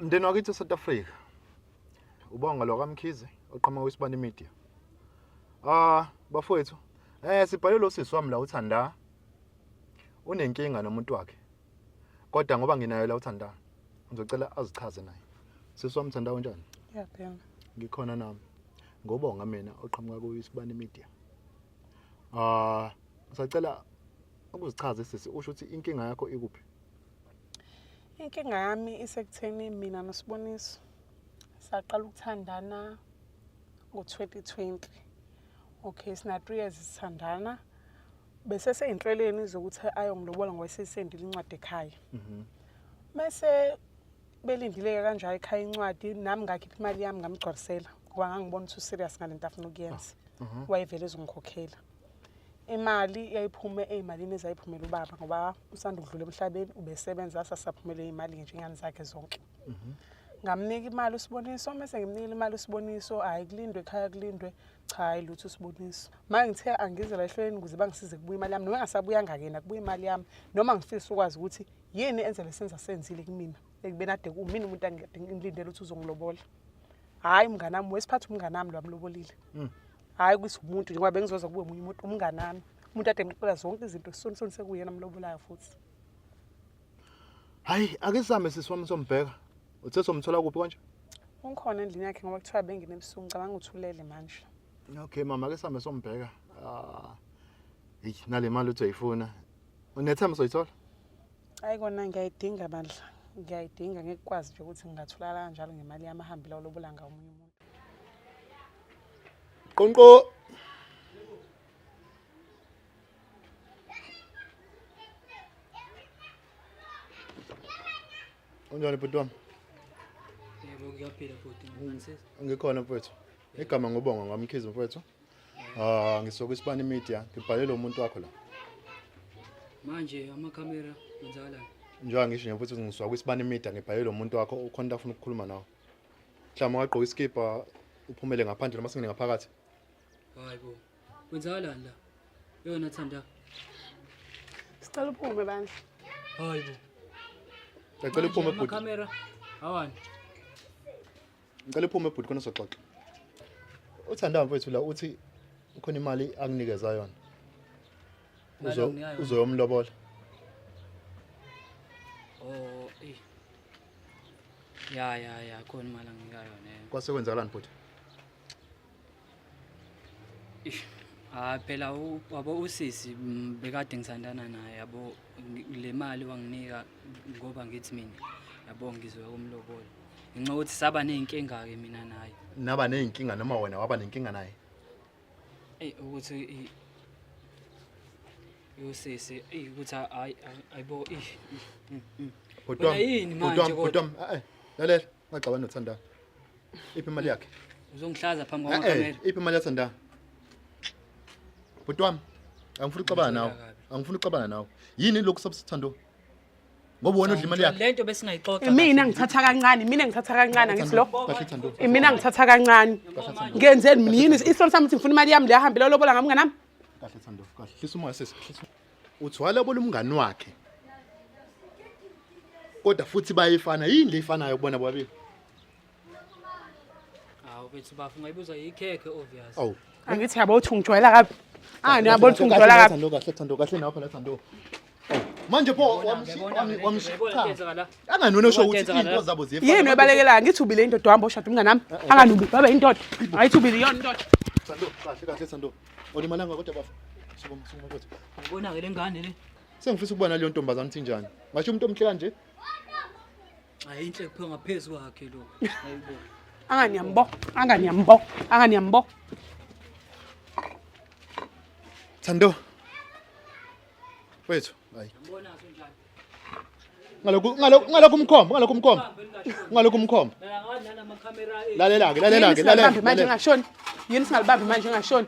Mndeni wakithi eSouth Africa. Ubonga lo kaMkhize oqhamuka kwisibani media. Ah bafowethu, sibhale lo sisi wami la uthanda. Unenkinga nomuntu wakhe. Kodwa ngoba nginayo la uthanda, ngizocela azichaze naye. Sisi wami Thanda unjani? Ngiyaphila. Ngikhona nami. Ngobonga mina oqhamuka kwisibani media. Ah, ngisacela ukuzichaza sisi usho ukuthi inkinga yakho ikuphi? Inkinga yami isekutheni mina noSiboniso saqala ukuthandana ngo-2020. Okay, sina 3 years sithandana. Bese seyinhlelweni zokuthi ayongilobola ngoba sesendile incwadi ekhaya. Mese belindile-ke kanjalo ekhaya incwadi, nami ngakhipha imali yami ngamgcwalisela ngoba ngangibona ukuthi userious ngalento afuna ukuyenza. Wayevele ezongikhokhela. Imali yayiphume ey'malini ezayiphumela ubaba ngoba usanda ukudlula emhlabeni ubesebenza sasaphumele iy'mali nje ingane zakhe zonke. Ngamnika imali uSiboniso, mese ngimnikile imali uSiboniso, hhayi kulindwe ekhaya kulindwe, cha hhayi lutho uSiboniso. Manje ngithe angize la ehlelweni ukuze bangisize kubuya imali yami, noma engasabuyanga-ke yena kubuya imali yami, noma ngifisa ukwazi ukuthi yini enze le senzo asenzile kumina, ekubeni ade kuwumina umuntu engilindele ukuthi uzongilobola. Hhayi umngani wami, wesiphatha umngani wami lo amlobolile. Hhayi ukuthi umuntu njengoba bengizoza kube omunye umuntu, umngani wami. Umuntu ade ngixoxela zonke izinto, soni soni sekuyena amlobolayo futhi. Hayi, ake sihambe sisi wami sombheka. Uthe somthola kuphi konje? Ungikhona endlini yakhe ngoba kuthiwa bengene ebusuku, ngicabanga ukuthi ulele manje. Okay mama, ake sihambe sombheka. Ah. Hey, nale mali uthi uyayifuna. Unethemba soyithola? Hayi kona ngiyayidinga bandla. Ngiyayidinga ngeke kwazi nje ukuthi ngingatholakala kanjalo ngemali yami ahambile olobola ngawo omunye umuntu. Qonqo. Unjani bhuti wami? Yebo ngiyaphila bhuti, ngisisi. Ngikhona mfowethu. Igama ngobonga ngwamkhize mfowethu. Ah, ngisuka isibani media, ngibhalele umuntu wakho la. Manje amakhamera kwenzakalani? Njengoba ngisho nje mfowethu ngisuka kwisibani media ngibhalele umuntu wakho ukhona into afuna ukukhuluma nawe. Mhlawumbe ungagqoka iskipa uphumele ngaphandle noma singene ngaphakathi. Hayi bo. Kwenzakalani la? Yona Thanda. Sicela uphume bandla. Hayi bo. Ngicela uphume bhuti. Amakhamera awani? Ngicela uphume bhuti khona soxoxa. Uthanda mfowethu la uthi ukhona imali akunikeza yona. Imali anginika yona? Uzoyomlobola. Oh, eh. Ya ya ya khona imali anginika yona. eh. Kwase kwenzakalani bhuti? Ish. Ah phela wabo usisi bekade ngisandana naye yabo le mali wanginika ngoba ngithi mina yabo ngizoya kumlobola. Ngenxa yokuthi saba nezinkinga ke mina naye. Naba nezinkinga noma wena waba nenkinga naye? Ey ukuthi usisi ey ukuthi hayi ayibo ish. Bhuti wami, Wena yini bhuti manje wami, bhuti kodwa? wami, eh lalela, ungaxabani noThanda. Iphi imali yakhe? Uzongihlaza phambi Eh, eh, kwamakhamera. iphi imali yaThanda? Bhuti wami, angifuni ukuxabana nawe. Ngizwela kabi. Angifuni ukuxabana nawe. Yini lokhu sabusithando? Ngoba wena odla imali yakhe. Lento besingayixoxa. Mina ngithatha kancane, mina ngithatha kancane angithi lo. Kahle Thando. Mina ngithatha kancane. Ngenzeni mina yini isono sami ukuthi ngifuna imali yami le ahambile lobola ngami nami? Kahle Thando, kahle. Hlisa umoya sisi. Hlisa. Uthi walobola umngani wakhe. Kodwa futhi bayifana. Yini le ifanayo kubona bobabili? Hawu bethu bafu ngayibuza yikhekhe obvious. Awu. Angithi yabo uthi ungijwayela kabi. Ah niyabo uthi ungijwayela kabi. Thando kahle Thando kahle nawe phela Thando. Awu, Manje pho wamshiya Angani wena osho ukuthi izinto zabo ziyefana. Yini obalekelayo ngithi ubile indoda uhamba oshada umngani wami. Angani ubile baba indoda. Ayithi ubile iyona indoda. Thando kahle kahle Thando. Olimalanga kodwa bafa. Sukuma sukuma mfowethu. Ubona ke lengane le. Sengifisa ukubona leyo ntombazane ukuthi injani. Ngasho umuntu omhle kanje. Hayi inhle kuphiwa ngaphezu kwakhe lo. Hayibo. Angani yambo, angani yambo, angani yambo. Thando. Mfowethu, hayi. Ngibona njani? Ngalokhu ngalokhu ngalokhu umkhombo, ngalokhu umkhombo. Ngalokhu umkhombo. Lala ngathi nalamakhamera Lalela ke, lalela ke, Yini singalibambi lalela. manje lalela. ngashoni? Yini singalibambi manje ngashoni?